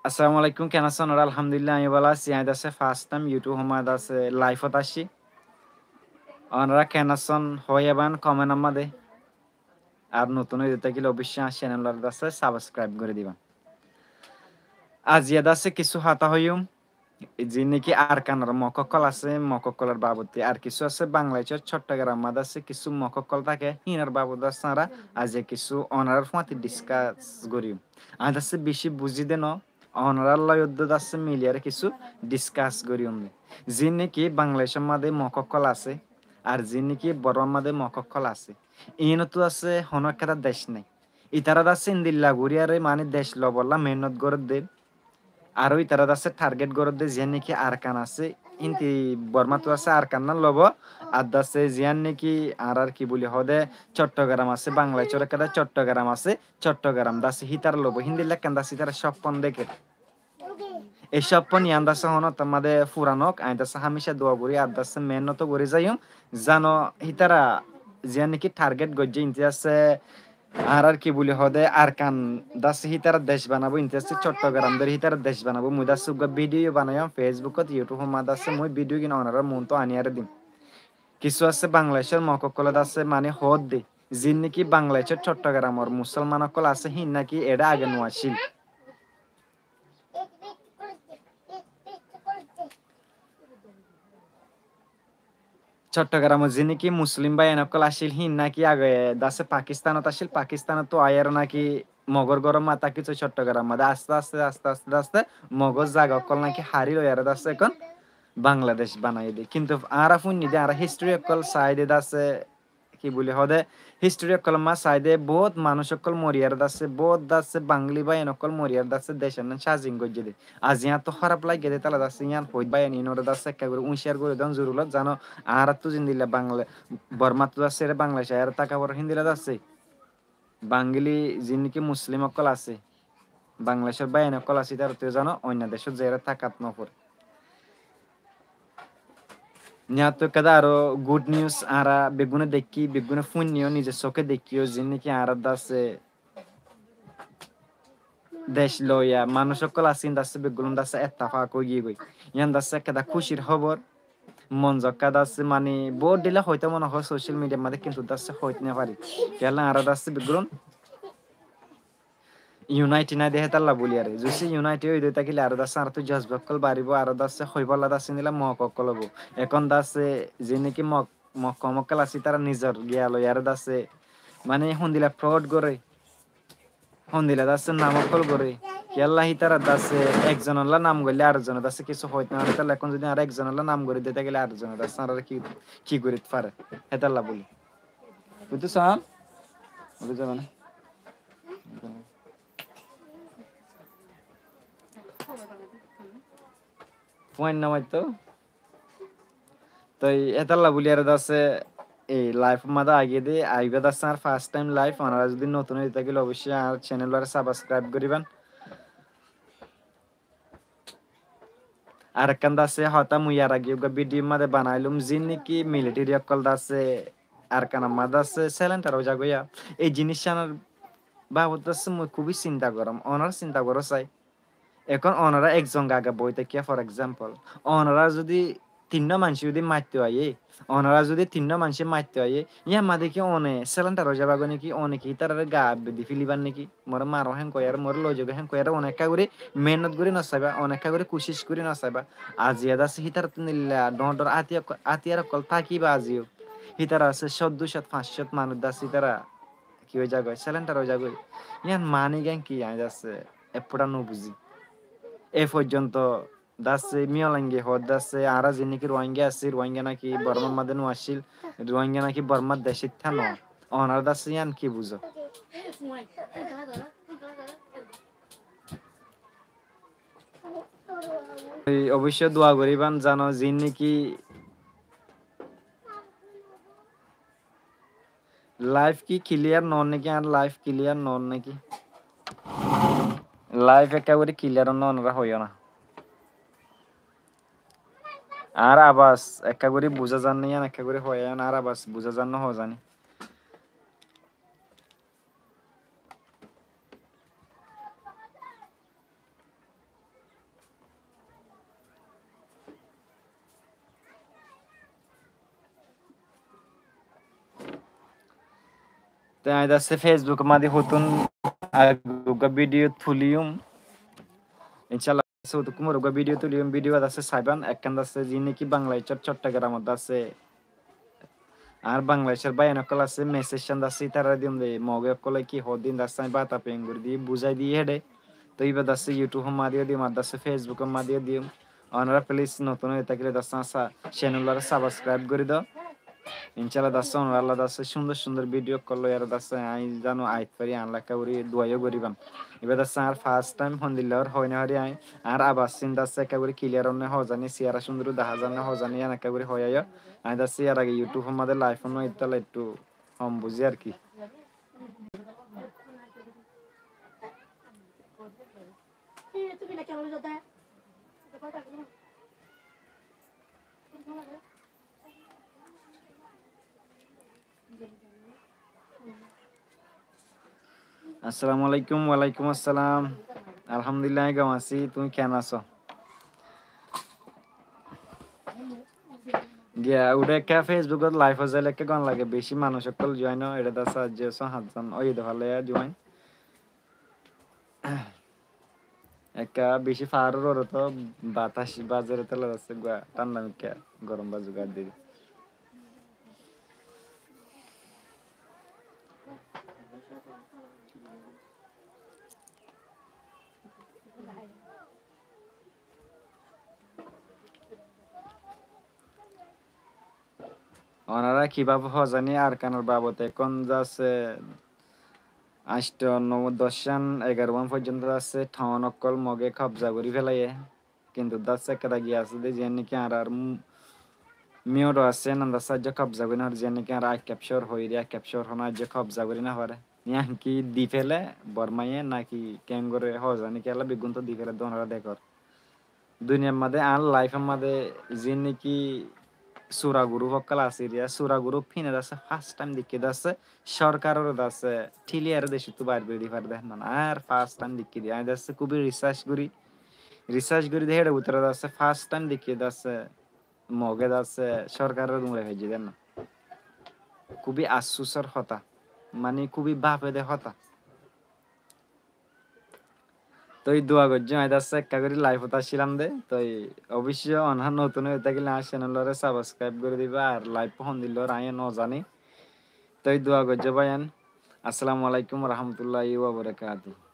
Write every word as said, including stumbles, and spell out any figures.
Assalamu alaikum, ken asón onora? Alhamdulillah, añí bála así. Añí dase first time YouTube or madé dase live ot aiccí. Onora ken asón hoiban comment or madé. Ar notun ói tákile oboicce añár channel ore dase subscribe gorí diba. Aijja dase kissú hotá hoiyum, ziín niki Arkanor Mog ókkol asé, Mog ókkolor babote, ar kissú asé Bangladecor Cottogram madé asé kissú Mog ókkol táke, híinor babote dase añára aijja kissú onorar fúañti discuss goijjum. Añí dase beci buzí de no, onorar loi uddú dase miliyaré kissú discuss goijjum de. Ziín niki Bangladecor madé Mog ókkol asé, ar ziín niki Bormar madé Mog ókkol asé, iín ottu dase honó ekkán dec nái. Itará dase endilla gorí aré mani dec lobolla mehénnot gorédde. Aró itará dase target gorédde, ziyán niki Arkan asé, inti Bormáttu asé Arkan ná lobo, ar dase ziyán niki añárar ki buli hoó de Cottogram asé, Bangladecor ekkán Cottogram asé, Cottogram dase hítara lobo, híndilla ekkán dase hítara cóppon dekér. Ei cóppon yián dase honó tamade fura nok, añí dase hámica dua gorí, ar dase mehénnot gorí zaiyum, zano hítara ziyán niki target goijjé, inti dase añárar ki buli hoó de Arkan dase hítara dec banabó, inti dase Cottogram dóri hítara dec banabó. Mui dase uggúa video banaiyum Facebook ot, YouTube or madé dase mui video gin onorar muúntu aní aré dim. Kissú asé Bangladecor Mog ókkole dase mani hoódde, ziín niki Bangladecor Cottogramor Musolman ókkol asé, híin naki eçé age no accíl. Cottogramot ziín niki Muslim báiyain ókkol accíl, híin naki age dase Pakistanot accíl, Pakistanottu aiyaré naki Mogor góror mazé tákito Cottogram madé aste aste, aste aste, aste Mogor zaga ókkol naki hári loiyaré dase ehón Bangladec banaiyé de. Kintu añára fúinni de, añára history ókkol sai de dase ki buli hoó de, history ókkolor mazé sai de, boóut manúic ókkol moriyaré dase, boóut dase Bangali báiyain ókkol moriyaré dase, decor nam sazin goijjé de. Aijja añáttu hóraf laiggé de, tála dase yián hoóit báiyain iínoré dase ekká gorí úñciyar gorí don zorurot, zano añáráttu zendilla Bangla-, Bormáttu dase eré Bangladec aiyaré táka foré híndilla dase Bangali ziín niki Muslim ókkol asé, Bangladecor báiyain ókkol asé, ítarattu zano oinno decót zaiyaré tákat no foré. Yiántu ekká de aró good news, añára beggúne deikkí, beggúne fúinni yó, nize sóke deikkí yó, ziín niki añárar dase dec loiya manúic ókkol asé, dase beggún dase ettefak ói giyé goi. Yián dase ekká de kúcir hóbor. Mon zokká dase mani boóut dhíla hoitó mone hoó social media madé, kintu dase hoit no fari. Kiyólla añára dase beggún unite nái de hétalla buli aré. Zodi unite ói de tákile aró dase añáráttu jozba ókkol baribó, aró dase hoibólla dase endilla Mog ókkol óibo. Ehón dase ziín niki Mog, Mog koum ókkol asé, ítara nizor giya loiyaré dase mani hondilla proud goré, hondilla dase nam ókkol goré. Kiyólla hítara dase ekzonolla nam goillé arekzone dase kissú hoit no fare, hétalla ehón zodi añára ekzonolla nam gorí de tákile arekzone dase añáráre ki, ki gorí fare, hétalla buli. Buijjó sán? Buijjó mane? Fuain no maitto. Toi hétalla buli aré dase ei live madé aigiyé de, aibá dase añár first time live, onora zodi notun ói tákile oboicce añár channel ore subscribe goriban. Arekkán dase hotá mui yar age uggúa video madé banailum, ziín niki military ókkol dase Arkanor madé dase surrender ói zagói. Ei ziníccánor babot dase mui kúbi sinta gorom, onora sinta goró sai. Ehón onora ekzon gaga boi tákiya, for example, onora zodi tinnúa maincé zodi maitto aiyé, onora zodi tinnúa maincé maitto aiyé, yían madé ki one surrender ói zaba goi niki, one ki ítarare gaa bedi felibar niki, more maro héen koiyaré, more loi zagói héen koiyaré, one ekká gorí mehénnot gorí no saiba, one ekká gorí kucíc gorí no saiba. Aijja dase hítarattú nilla dhoóñr dhoóñr átiyar, átiyar ókkol tákiba aijjó. Hítara asé cót, dui cót, fañs cót manúic dase hítara ki ói zagói, surrender ói zagói. Yían mani gán ki, añí dase e fúra no buzí. E foijjonto dase Miyaung Hleing e hoó dase, añára ziín niki Rohingya así, Rohingya naki Bormar madé no accíl, Rohingya naki Bormar decóitta no. Onora dase yían ki buzó? Ei oboicce dua goriban, zano ziín niki Live ki clear noór niki? Añár live clear noór niki? Live ekká gorí clear noór, onora hoiyó na. Añár abas ekká gorí buzá zar né, yián ekká gorí hoiyó na, añár abas buzá zar né hoó zani. Te aññí dasse Facebook or máze hottún ar uggwá video tuliyum. Incállah, hottún uggwá video tuliyum, video dasse saiban, ekkán dasse ziín niki Bangladecór Cottogram ot dasse, ar Bangladecór báiyain ókkol asé, message cán dasse ítara diyum de, Mogé ókkole ki hoódde dasse aññí bata pengori di buzái di héçe. Toi íba dasse YouTube or máze diyum, ar dasse Facebook or máze diyum. Onora please notún ói tákile dasse añár channel ore subscribe gori do. Incállah dasse onora Allah dasse cúndor cúndor video ókkol loi ar dasse aññí zano ait fari, añálla ekka gori dua yó goriban. Íba dasse añár first time, hondilla ór hoi no fari aññí. Añár abas cín dasse ekka gori clear ór né hozani, siyara cúndor dahá zar né hozani, yían ekka gori hoi aiyó. Aññí dasse yar age YouTube or máze live ór no, ítalla ettu hom buzí ar ki. Assalamu alaikum. Walaikum assalam. Alhamdulillah, aññí gom así, tuñí keén asó? Giya, uçé ekka Facebook ot live ot zaile ekka gom lage, beci manúic ókkol join ó, eçe dasse aijjó só hát zon óiye de fále join. Ekka beci faáror uore to batac bazer, etolla dasse uggwá thánda mikká gorom bazu gát diri. Onora kibábe hozani Arkanor babote, ekkón zasse ancto, no, doc cán, egaro cán foijjonto zasse town ókkol Mogé kobza gori félaiye. Kintu dasse ekkán dagi asé de, ziyán niki añárar m-, Miyoro asé, nan dasse aijjó kobza gori no fare, ziyán niki añára Akkab cóor hoiri, Akkab cóor hon aijjó kobza gori no fare. Yían ki di féle Bormaye naki keén gore hozani, kiyólla beggún to di féle de onora dekór. Duniyar máze, añár life or máze ziín niki sura group ókkol asé, sura group híine dasse first time dekí dasse, sorkarore dasse thíliyare decóttu bair gori di fare de, mane añár first time dekí de. Aññí dasse kúbi research gori, research gori de, héçe bútore dasse first time dekí dasse Mogé dasse sorkarore duñrai faijje de na. Kúbi afsusor hotá, mane kúbi bafe de hotá. Toi dua goijjó, aññí dasse ekka gori live ot accílam de. Toi oboicco onora notún ói tákile añár channel ore subscribe gori diba, ar live hondilla ór aññí no zani. Toi dua goijjó báiyain. Assalamu alaikum warahmatullahi wabarakatuh.